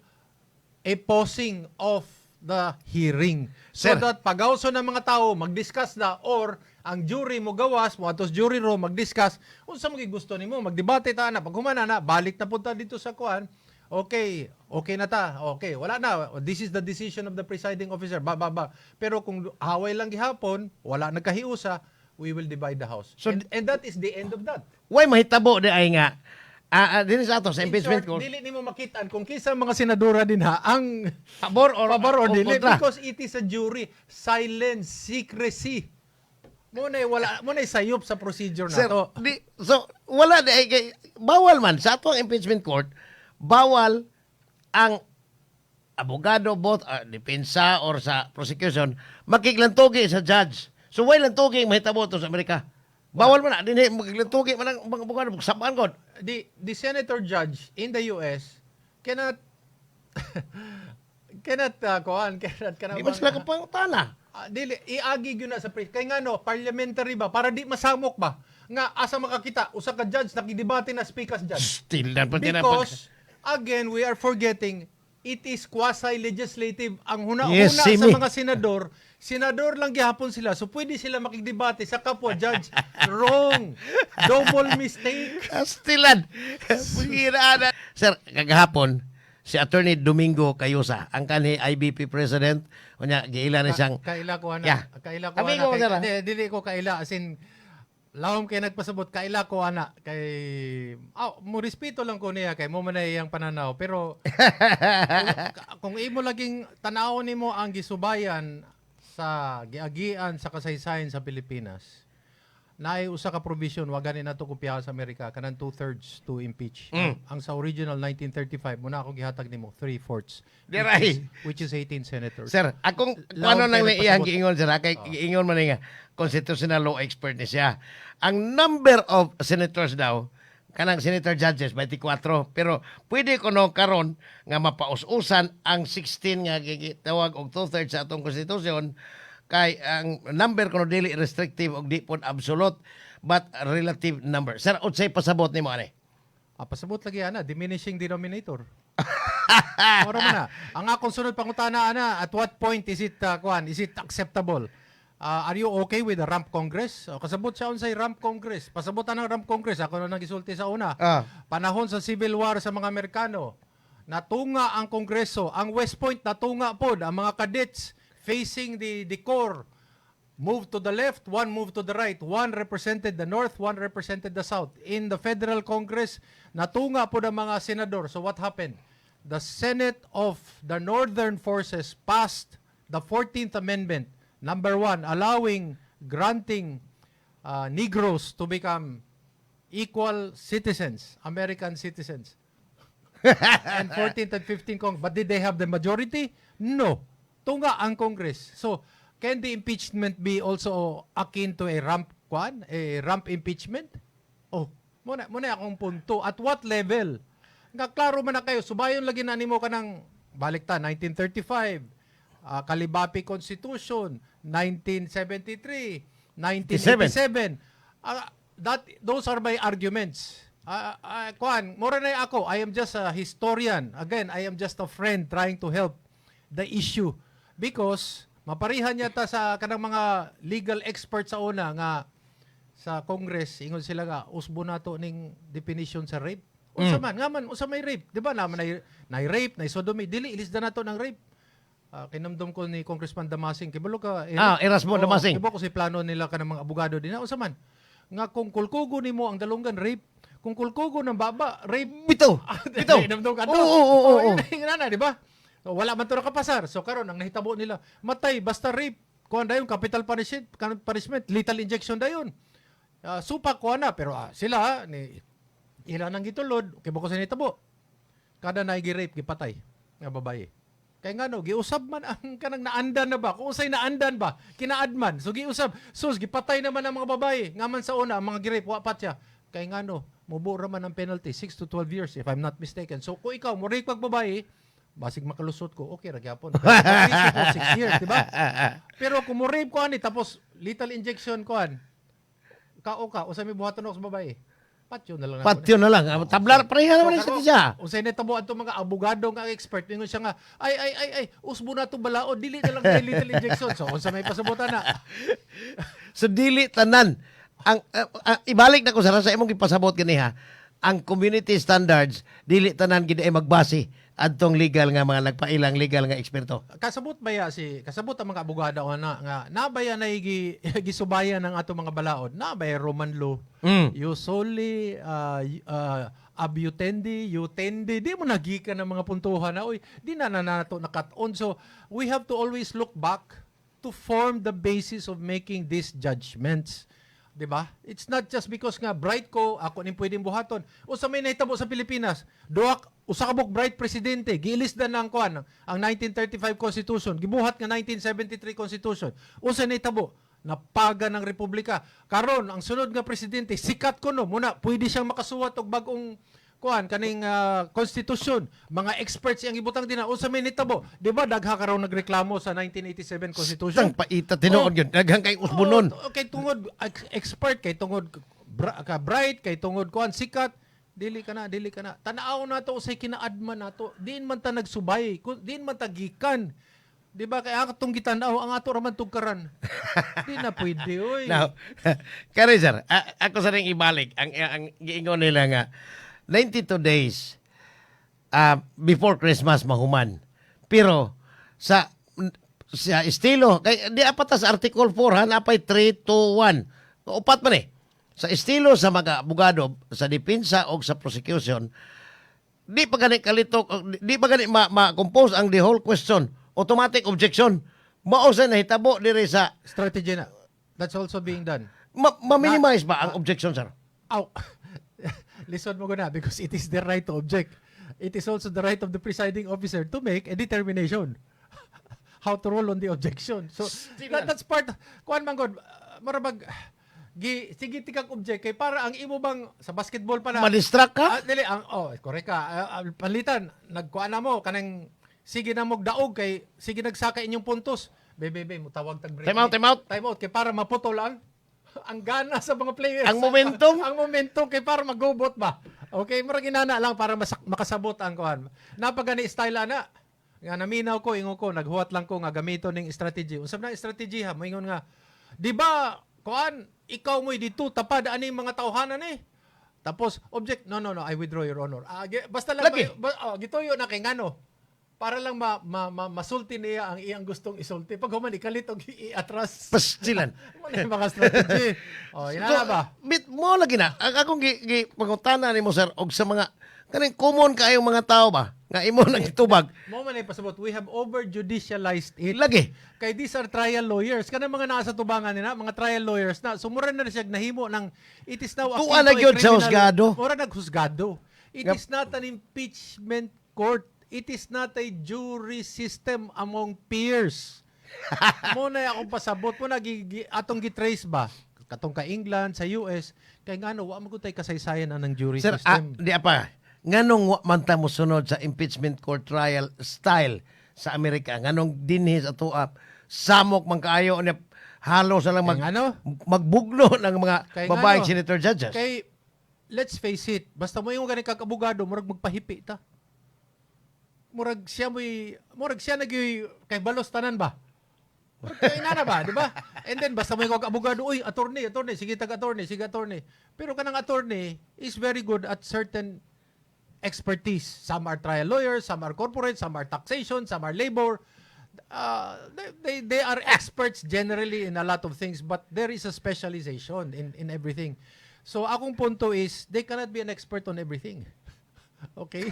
S2: a pausing of the hearing. So
S1: Sir.
S2: that pagawso ng mga tao, mag-discuss na or ang jury mo gawas, mo atos jury room, mag-discuss, unsa mo gusto nimo, magdebate ta na, pag humana na, balik na punta dito sa kuan. Okay na ta. Okay, wala na. This is the decision of the presiding officer. Ba, ba, ba. Pero kung away lang gihapon, wala nagkahiusa, we will divide the house.
S1: So,
S2: And that is the end of that.
S1: Why mahitabo di ay nga dinhi sa ato sa
S2: In
S1: impeachment
S2: short,
S1: court
S2: dili nimo makitaan kung kinsa mga senadora din ha ang
S1: pabor or
S2: pabor or
S1: o
S2: dili
S1: kontra.
S2: Because it is a jury. Silence, secrecy. Mo na wala mo na sayop sa procedure na
S1: Sir,
S2: to.
S1: di, so wala di ay kay, bawal man sa ato ang impeachment court, bawal ang abogado, both depensa or sa prosecution, makiglantugi sa judge. So why lantugi mahitabo to sa Amerika? Bawal man na dinhi makiglantugi man ang mga abogado sabaan god.
S2: The senator judge in the US cannot kuan, cannot
S1: Di man sila kapangutana.
S2: Ah, dili iagi gyud na sa pre kay ngano parliamentary ba, para di masamok ba nga asa makakita usa ka judge nakidebate na speakers judge.
S1: Still na pati na
S2: Because again, we are forgetting it is quasi-legislative ang huna-huna sa
S1: Simi.
S2: Mga senador. Senador lang gihapon sila. So pwede sila makigdebate sa kapwa judge. Wrong. Double mistake.
S1: Astilan. Pangiraan. Sir, kagahapon, si Attorney Domingo Cayosa, ang kanhi IBP President, unya giila na siyang
S2: Kaila ko ana.
S1: Yeah.
S2: Kaila ko
S1: Amigo
S2: ana.
S1: mo,
S2: Kay,
S1: sir, ah.
S2: di, dili ko kaila as in lawom kay nagpasabot, kaila ko ana kay mo respeto lang ko niya kay mo man ay iyang pananaw, pero kung imo laging tan-awon nimo ang gisubayan Sa giagian sa kasaysayan sa Pilipinas, naay usa ka provision, wa gani nato kopyahan sa Amerika, kanang two-thirds to impeach. Ang sa original 1935 muna ako gihatag nimo three-fourths,
S1: Diray.
S2: which is 18 senators.
S1: Sir, akong
S2: Laom
S1: ano nang
S2: kayo
S1: iyang
S2: nagpasabot.
S1: Giingon, sir, kay giingon man nga constitutional law expert ni siya. Ang number of senators daw, kanang senator judges, 24, pero pwede ko no karon nga mapaus-usan ang 16 nga gitawag og two-thirds sa atong konstitusyon kay ang number kuno dili restrictive og di pod absolute but relative number. Sir, unsay pasabot nimo ani?
S2: Ah, pasabot lagi ana, diminishing denominator. Moro man na. Ang akong sunod pangutana ana, at what point is it kuan, is it acceptable? Are you okay with the rump Congress? O, kasabot siya unsay rump Congress. Pasabot ang rump Congress. Ako na nagisulti sa una. Panahon sa Civil War sa mga Amerikano, natunga ang Kongreso, ang West Point natunga pod ang mga cadets facing the corps move to the left, one move to the right. One represented the north, one represented the south. In the Federal Congress, natunga po ang mga senador. So what happened? The Senate of the Northern Forces passed the 14th Amendment, number one, allowing, granting Negroes to become equal citizens, American citizens. And 14th and 15th Congress. But did they have the majority? No. Tunga ang Congress. So, can the impeachment be also akin to a rump kwan? A rump impeachment? Oh, muna akong punto. At what level? Nga klaro man na kayo, subayon lagi na nimo kanang balik ta 1935, Kalibapi Constitution, 1973, 1987. That those are my arguments. Kuan, mura na ako. I am just a historian. Again, I am just a friend trying to help the issue because maparihan yata sa kanang mga legal experts sa una nga sa Congress, ingon sila nga usbo nato ning definition sa rape. Unsa man nga man unsa may rape, di ba? Naman nay rape, nay sodomy, dili ilisda nato ng rape. Kinumdum ko ni Congressman Damasing, kibalo ka, Eric?
S1: Ah, Erasmo
S2: Oo,
S1: Damasing.
S2: Kibaw ko si plano nila kanang mga abogado din na unsa man nga kung kulkugo nimo ang dalunggan, rape, kung kulkugo ng baba, rape.
S1: Bitaw. Bitaw.
S2: Hinumdum ka to.
S1: Oo.
S2: Oh, yun, yun na, di ba? So, wala man to nakapasar. So karon ang nahitabo nila, matay basta rape. Kuan dayon capital punishment, lethal injection dayon. Supak kuan na, pero sila ni ila nang gitulod, kay ko sa nitabo. Kada na gi-rape, gipatay nga babae. Kay ngano giusab man ang kanang naandan na ba? Kung usay naandan ba, kinaad man. So giusab, sus, gipatay naman ang mga babae. Nga man sa una ang mga gi-rape wa pa siya. Kay ngano mubo ra man ang penalty, 6 to 12 years if I'm not mistaken. So kung ikaw mo rape pag babae, basig makalusot ko, okay ra gyapon. Pero 6 years, di ba? Pero kung mo rape ko ani tapos lethal injection ko an, kao ka, usa may buhaton ako sa babae. Patyo na lang ako.
S1: Patyo na lang. Tablar pareha naman sa siya.
S2: Unsay nitabo adto mga abogado nga expert, ingon siya nga, "Ay, ay, ay, ay, usbo na to balaod, dili na lang kay lethal injection." So unsa may pasabutan na?
S1: So dili tanan ang ibalik na ko sa imong gipasabot ganiha, ang community standards dili tanan gid ay magbase adtong legal nga mga nagpailang legal nga eksperto.
S2: Kasabot ba ya si kasabot ang mga abogado na nga nabaya na gisubayan ng ato mga balaod, nabaya Roman law, jus soli, ab utendi, utendi, di mo nagikan ng mga puntuhan na, oy, di na na nato nakat-on. So we have to always look back to form the basis of making these judgments. 'Di ba? It's not just because nga bright ko, ako ning pwedeng buhaton. Usa may nahitabo sa Pilipinas, duha usa ka buok bright presidente, giilisdan ang kuan, ang 1935 Constitution, gibuhat nga 1973 Constitution. Usa nahitabo, napaga ng republika. Karon ang sunod nga presidente sikat kuno, muna pwede siyang makasuwat og bag-ong kuan kaning konstitusyon. Mga experts ang ibutang dinha. Unsa may nitabo? Di ba dagha ka raw nagreklamo sa 1987 Constitution?
S1: Tang paita, tinuod yun. Daghan kay usbonon.
S2: Oh, kay tungod expert, kay tungod ka bright, kay tungod kuan sikat, dili ka na, dili ka na. Tan-aw na to usay kinaadman nato. Diin man ta nagsubay, diin man ta gikan. Di ba kay atong gitan-aw ang ato ra man tugkaran. Di na pwede, oy.
S1: Now, kare sir, ako sa ring ibalik ang giingon nila nga 92 days before Christmas mahuman. Pero sa estilo kay di pa ta sa Article 4 ha, napay 3 2 1. Upat man eh. Sa estilo sa mga abogado sa depensa o sa prosecution, di pa gani kalitok, di pa gani ma-compose ang the whole question. Automatic objection. Mao sa nahitabo diri sa
S2: Strategy na. That's also being done.
S1: Ma-minimize ba ang objection, sir?
S2: Aw. Listen mo ko na because it is their right to object. It is also the right of the presiding officer to make a determination how to rule on the objection. So that's part, kuan man gud, marabag gi sige tikag object kay para ang imo bang sa basketball pa na
S1: Ma-distract ka?
S2: Ah, dili ang, oh, correct ka. Panlitan nagkuan na mo kanang sige na mo daog kay sige nagsaka inyong puntos. Be, be, be, mutawag tag break.
S1: Time out, time out.
S2: Time out kay para maputol ang gana sa mga players.
S1: Ang momentum?
S2: Ang momentum kay para magubot ba. Okay, murag inana lang para makasabot ang kuan. Napagani style ana. Nga naminaw ko, ingon ko, naghuwat lang ko nga gamito ning strategy. Unsa na strategy ha? Moingon nga, di ba, kuan, ikaw mo'y dito tapad ani mga tawhanan ni. Tapos, object, No, no, no, I withdraw, Your Honor." Ah, basta lang,
S1: Lagi.
S2: Oh, gituyo na kay ngano. Para lang masulti niya ang iyang gustong isulti. Pag human, ikalit og i-atras.
S1: Pastilan.
S2: Mo na yung mga strategy. Oh, ina ba?
S1: Bit mo lagi na. Ang akong gi pangutana nimo, sir, og sa mga kaning common kaayong mga tao ba nga imo nang gitubag.
S2: Mo man ay pasabot, we have over judicialized it.
S1: Lagi.
S2: Kay these are trial lawyers. Kanang mga nasa tubangan nila, mga trial lawyers na. So mura na siya nahimo ng it is now
S1: Tuwa
S2: akin
S1: na
S2: to a
S1: gyud sa husgado.
S2: Mura naghusgado. It is not an impeachment court. It is not a jury system among peers. Mo na akong pasabot mo na atong gitrace ba katong ka England, sa US, kay ngano wa man gud tay kasaysayan anang jury
S1: Sir, ah,
S2: system.
S1: di apa. Nganong wa man ta mosunod sa impeachment court trial style sa Amerika? Nganong dinhi sa atoa samok man kaayo niya, halos na lang
S2: Kay ngano?
S1: magbugno ng mga
S2: Kay
S1: babaeng
S2: ngano?
S1: senator judges.
S2: Kay let's face it, basta mo yung gani kag abogado, murag magpahipi ta. Murag siya nagyoy kay balos tanan ba? Murag kay inana ba, di ba? And then basta mo yung kag abogado, uy, attorney, attorney, sige tag attorney, sige attorney. Pero kanang attorney is very good at certain expertise. Some are trial lawyers, some are corporate, some are taxation, some are labor. They are experts generally in a lot of things, but there is a specialization in everything. So akong punto is, they cannot be an expert on everything. Okay?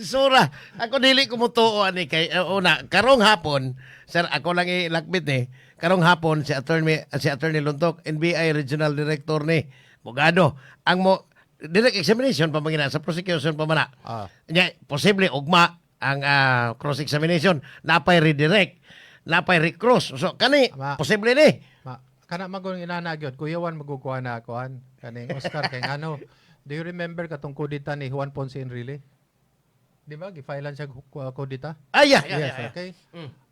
S1: Sura, ako dili ko motuo ani kay una karong hapon, sir, ako lang ilakbit ni. Karong hapon si Attorney Luntok, NBI Regional Director ni abogado. Ang mo direct examination pa man sa prosecution pa man na. Nya, posible ugma ang cross examination, napay redirect, napay recross. So kani
S2: Ama.
S1: posible ni.
S2: Ma, kana magong inana gyud, kuyawan magukuha na ako kaning Oscar kay ngano. Do you remember katong kudita ni Juan Ponce Enrile? Di ba? Gifilean siya kudita?
S1: Ay, yeah,
S2: Yes, okay.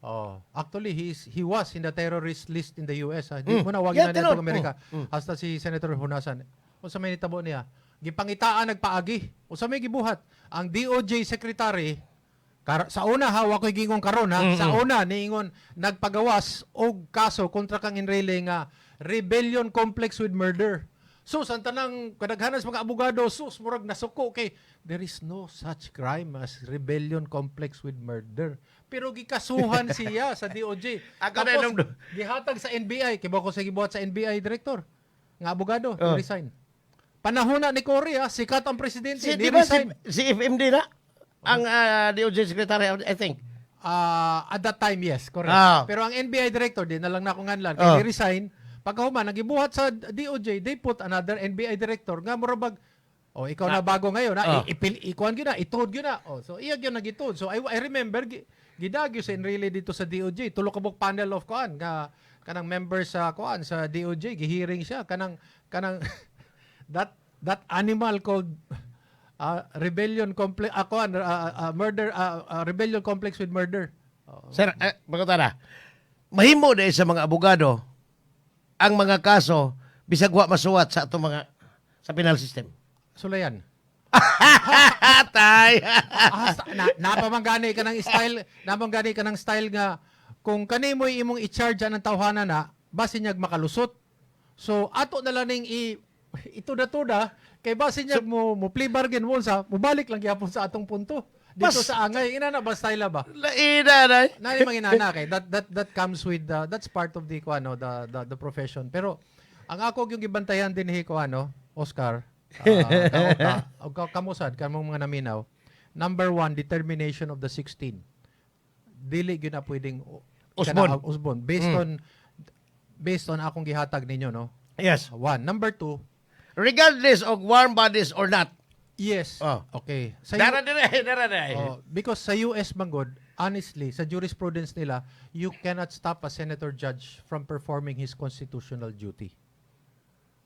S2: Oh, actually he was in the terrorist list in the US. Ha? Di mo na wag na
S1: tinuod.
S2: dito Amerika. Hasta si Senator Honasan. Unsa may nitabo niya? Gipangitaan nagpaagi. Unsa may gibuhat? Ang DOJ secretary sa una ha, wa ko'y gingon karon ha. Sa una niingon nagpagawas og kaso kontra kang Enrile nga rebellion complex with murder. Sus, ang tanang kadaghanan sa mga abogado, sus, murag nasuko kay there is no such crime as rebellion complex with murder. Pero gikasuhan siya sa DOJ.
S1: Ako na
S2: Tapos, gihatag sa NBI, kay ko sa gibuhat sa NBI director nga abogado, resign. Panahon na ni Cory, ha, sikat ang presidente,
S1: Si, di ba si,
S2: ni-resign.
S1: si FMD na? Ang DOJ secretary, I think.
S2: Ah, at that time, yes, correct. Pero ang NBI director, di na lang na akong nganlan, kay ni-resign. Pagkahuman, nagibuhat sa DOJ, they put another NBI director nga murabag, oh, ikaw na bago ngayon, ha, ipil, ikuan gyud na, ituod gyud na. Oh, so iya gyud nagituod. So I remember gidagyo sa Enrile dito sa DOJ, tulo ka buok panel of kuan nga kanang member sa kuan sa DOJ, gihearing siya kanang that animal called rebellion complex, kuan, murder, rebellion complex with murder. Oh.
S1: Sir, pagkatara, mahimo dahil sa mga abogado ang mga kaso bisag wa masuwat sa atong mga sa penal system.
S2: Sulayan.
S1: Tay.
S2: Ah, na napamanggani ka ng style nga kung kanimoy imong i-charge ang tawhana na basin niyag makalusot. So ato na lang ning i ituda-tuda kay basin niyag mo plea bargain mo sa mubalik lang gyapon sa atong punto. Dito sa angay ina na ba style ba?
S1: Laina na.
S2: Nani mga inana kay that comes with the, that's part of the kuano, the profession. Pero ang ako yung gibantayan din hi kuano, Oscar, kaota, og kamusad kamong mga naminaw. Number one, determination of the 16. Dili gyud na pwedeng
S1: Usbon.
S2: Kana, usbon. Based on akong gihatag ninyo, no?
S1: Yes.
S2: One. Number two,
S1: Regardless of warm bodies or not.
S2: Yes.
S1: Oh.
S2: Okay. Sa
S1: Dara dire, dara dire.
S2: Oh, because sa US man gud, honestly, sa jurisprudence nila, you cannot stop a senator judge from performing his constitutional duty.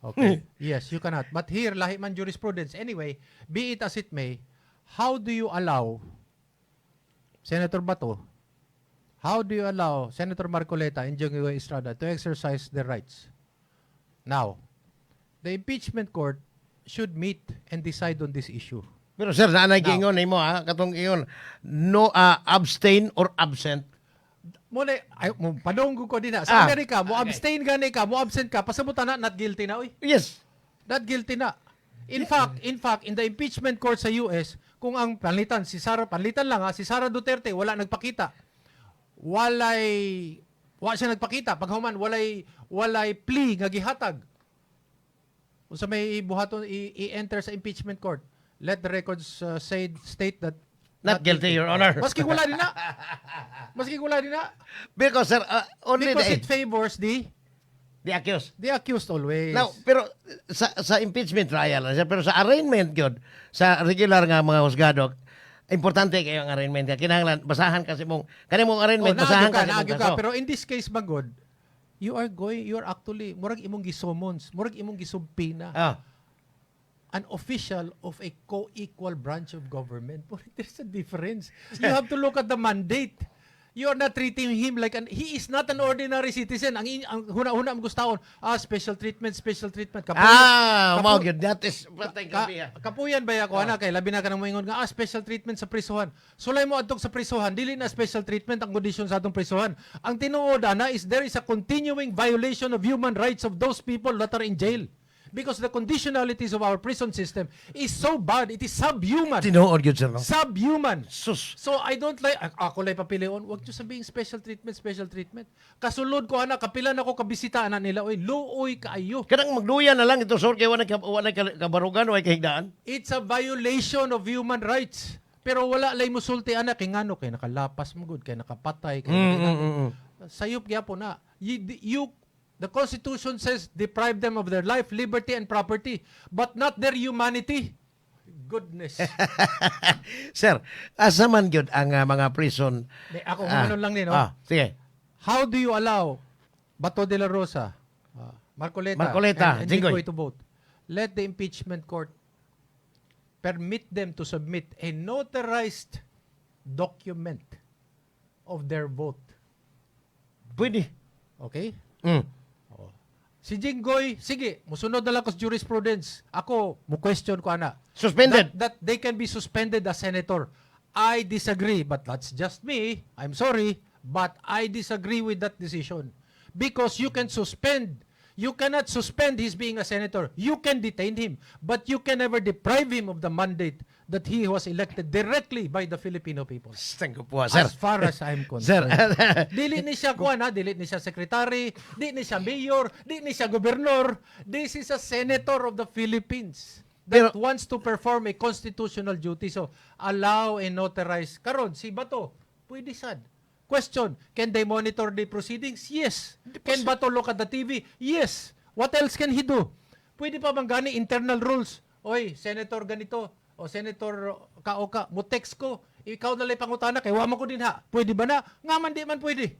S2: Okay. Yes, you cannot. But here, lahi man jurisprudence. Anyway, be it as it may, how do you allow Senator Bato, how do you allow Senator Marcoleta and Jinggoy Estrada to exercise their rights? Now, the impeachment court should meet and decide on this issue.
S1: Pero sir, naanay
S2: Now-
S1: giingon nimo ha, katong ingon no abstain or absent.
S2: Mo na ay mo padunggo ko din na sa Amerika mo, abstain gani ka, mo absent ka, pasabot na not guilty na, oy. Not guilty na. In fact, in the impeachment court sa US, kung ang panlitan si Sara, panlitan lang ha, si Sara Duterte wala nagpakita, walay wa siya nagpakita, paghuman walay plea nga gihatag, unsa may buhaton i-enter sa impeachment court? Let the records say state that
S1: Not guilty, Your Honor.
S2: Maski wala din na, maski wala din na.
S1: Because sir, only
S2: Because
S1: the,
S2: it favors the
S1: the accused.
S2: The accused always.
S1: Now, pero sa impeachment trial, sir, pero sa arraignment gyud, sa regular nga mga husgado, importante kayo ang arraignment. Kaya kinahanglan basahan kasi mong kani mong arraignment,
S2: Oh,
S1: basahan
S2: naagyo ka,
S1: kasi mong
S2: naagyo ka.
S1: kaso.
S2: Pero in this case, man gud, you are actually, murag imong gisummons, murag imong gisubpoena an official of a co-equal branch of government. But there's a difference. You have to look at the mandate. You are not treating him like an, he is not an ordinary citizen. Ang huna-huna ang gustahon, special treatment, special treatment.
S1: Mao gyud, that is patay gabi.
S2: Kapuyan ba ako ana kay labi na ka nang moingon nga special treatment sa prisuhan. Sulay mo adtong sa prisuhan, dili na special treatment ang kondisyon sa atong prisuhan. Ang tinuod ana is there is a continuing violation of human rights of those people that are in jail. Because the conditionalities of our prison system is so bad, it is subhuman.
S1: Tinuod gyud, sir, no?
S2: Subhuman.
S1: Sus.
S2: So I don't like ako lang papilion, wag niyo sabihin special treatment, special treatment. Kasulod ko ana, kapila na ko kabisita ana nila, oy, luoy kaayo.
S1: Kanang magduya na lang ito, sir, kay wala kabarugan, wala kahigdaan.
S2: It's a violation of human rights. Pero wala lay musulti ana kay ngano, kay nakalapas mo gud, kay nakapatay, kay sayop gyapon na. You, the Constitution says deprive them of their life, liberty and property, but not their humanity. Goodness.
S1: Sir, asa man gyud ang mga prison?
S2: Di, ako humanon lang ni, no?
S1: Ah, sige.
S2: How do you allow Bato de la Rosa, Marcoleta,
S1: Marcoleta,
S2: and
S1: Jinggoy.
S2: Jinggoy to vote? Let the impeachment court permit them to submit a notarized document of their vote.
S1: Pwede.
S2: Okay? Si Jinggoy, sige, musunod na lang ko sa jurisprudence. Ako, mo question ko ana.
S1: Suspended.
S2: That they can be suspended as senator. I disagree, but that's just me. I'm sorry, but I disagree with that decision. Because you can suspend. You cannot suspend his being a senator. You can detain him, but you can never deprive him of the mandate that he was elected directly by the Filipino people.
S1: Thank you po, sir.
S2: As far as I'm
S1: Sir.
S2: concerned. Dili ni siya kuan ha, dili ni siya secretary, di ni siya mayor, di ni siya gobernador. This is a senator of the Philippines that wants to perform a constitutional duty. So, allow and notarize. Karon si Bato, pwede sad. Question, can they monitor the proceedings? Yes. Can Bato look at the TV? Yes. What else can he do? Pwede pa bang gani internal rules? Oy, senator ganito, o senator ka o ka, mo text ko, ikaw na lang pangutana kay wa man ko din ha. Pwede ba na? Nga man di man pwede.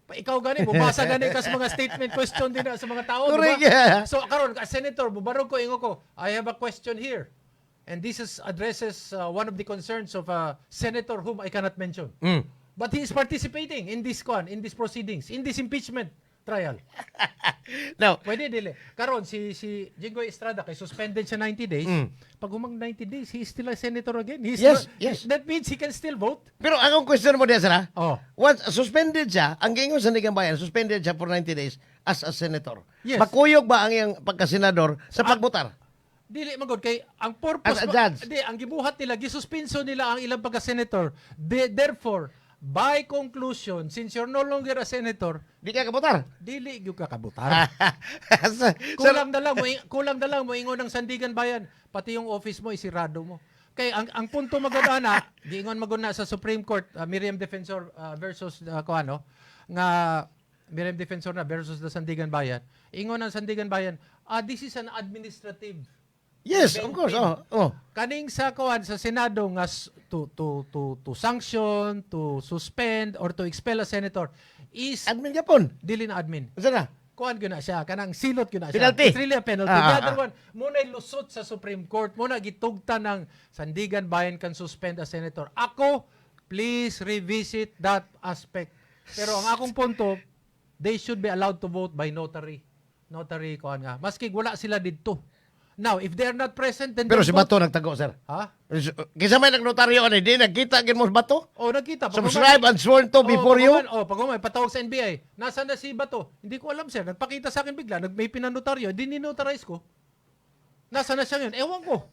S2: Pa ikaw gani, mubasa gani ka sa mga statement question din na sa mga tao, di ba?
S1: Correct, yeah.
S2: So karon as senator, mubarog ko, ingo ko, "I have a question here." And this is addresses one of the concerns of a senator whom I cannot mention. But he is participating in this con, in these proceedings, in this impeachment trial.
S1: Now,
S2: Pwede dili. Karon si Jinggoy Estrada kay suspended siya 90 days. Pag humang 90 days, he is still a senator again. He's That means he can still vote.
S1: Pero ang akong question mo diya, sir, ha?
S2: Oh.
S1: Once suspended siya, ang giingon sa Sandiganbayan, suspended siya for 90 days as a senator.
S2: Yes.
S1: Makuyog ba ang iyang pagkasenador sa pagbotar?
S2: Dili man gud kay ang purpose
S1: As a judge.
S2: Di ang gibuhat nila, gisuspenso nila ang ilang pagka-senator. Therefore, by conclusion, since you're no longer a senator,
S1: Di ka kabotar.
S2: dili gyud ka kabotar.
S1: Sir,
S2: Kulang na lang mo ingon ng Sandiganbayan, pati yung office mo isirado mo. Kay ang punto magod ana, giingon magod na sa Supreme Court, Miriam Defensor versus kuano nga Miriam Defensor na versus the Sandiganbayan. Ingon ang Sandiganbayan, this is an administrative
S1: Yes, of course. Oh.
S2: Kaning sa kuan sa Senado nga to sanction, to suspend or to expel a senator is
S1: Admin gyapon.
S2: Dili na admin.
S1: Unsa na?
S2: Kuan gyud na siya, kanang silot gyud na siya.
S1: Penalty.
S2: It's really a penalty. The other one, mao na lusot sa Supreme Court, mao na gitugta ng Sandiganbayan can suspend a senator. Ako, please revisit that aspect. Pero ang akong punto, they should be allowed to vote by notary. Notary kuan nga. Maski wala sila didto. Now, if they are not present, then
S1: Pero
S2: their
S1: si Bato nagtago, sir.
S2: Ha?
S1: Kinsa may nagnotaryo ani, di nagkita gid mo sa Bato?
S2: Oh, nagkita.
S1: Subscribe and sworn to before you.
S2: Oh, pag may patawag sa NBI. Nasaan na si Bato? Hindi ko alam, sir. Nagpakita sa akin bigla. May pinanotaryo. Di ninotarize ko. Nasaan na siya ngayon? Ewan ko.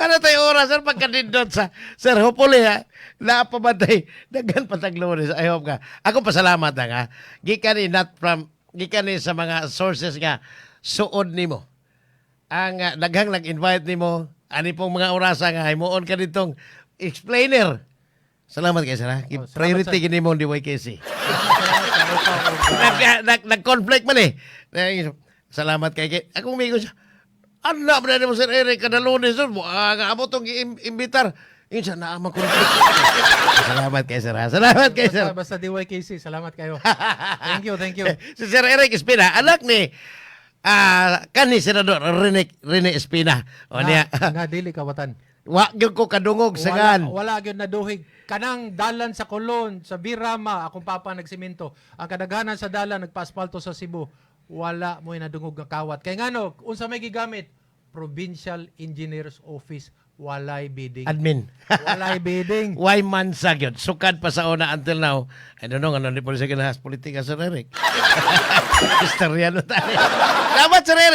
S1: Ano tayo oras, sir, pagkanindot sa... Sir, hopefully, ha, naapabantay. Daghan patag Lunes. I hope ka. Ako pasalamat na nga. Gikan ni not from... Gikan ni sa mga sources nga suod nimo. Ang daghang nag-invite nimo ani pong mga orasa nga himuon ka ditong explainer. Salamat kay sir, ha.
S2: Oh, salamat,
S1: Priority
S2: sir.
S1: gini mo DYKC.
S2: Salamat.
S1: Nag-conflict man eh. Salamat kay akong migo siya. Ano ba na mo, Sir Eric, kada Lunes sir, mo nga amo tong gi-imbitar. Yun siya naa man conflict. Salamat kay sir, ha. Salamat kay sir.
S2: Basta, basta DYKC. Salamat kayo. Thank you, thank you.
S1: Si Sir Eric Espina, anak ni kani Senador Rene Espina. O niya,
S2: Na, dili kawatan.
S1: wa gyud ko kadungog sa
S2: Wala,
S1: gan.
S2: wala gyud naduhig. Kanang dalan sa Colon, sa Birama, akong papa nagsimento. Ang kadaghanan sa dalan nagpa-aspalto sa Cebu. Wala mo'y nadungog nga kawat. Kay ngano, unsa may gigamit? Provincial Engineers Office, walay bidding.
S1: Admin.
S2: Walay bidding.
S1: Why man sa gyud? Sukad pa sa una until now. I don't know ano ni po siya ginahas politika, Sir Eric. Istorya no tayo. Salamat, Sir Eric.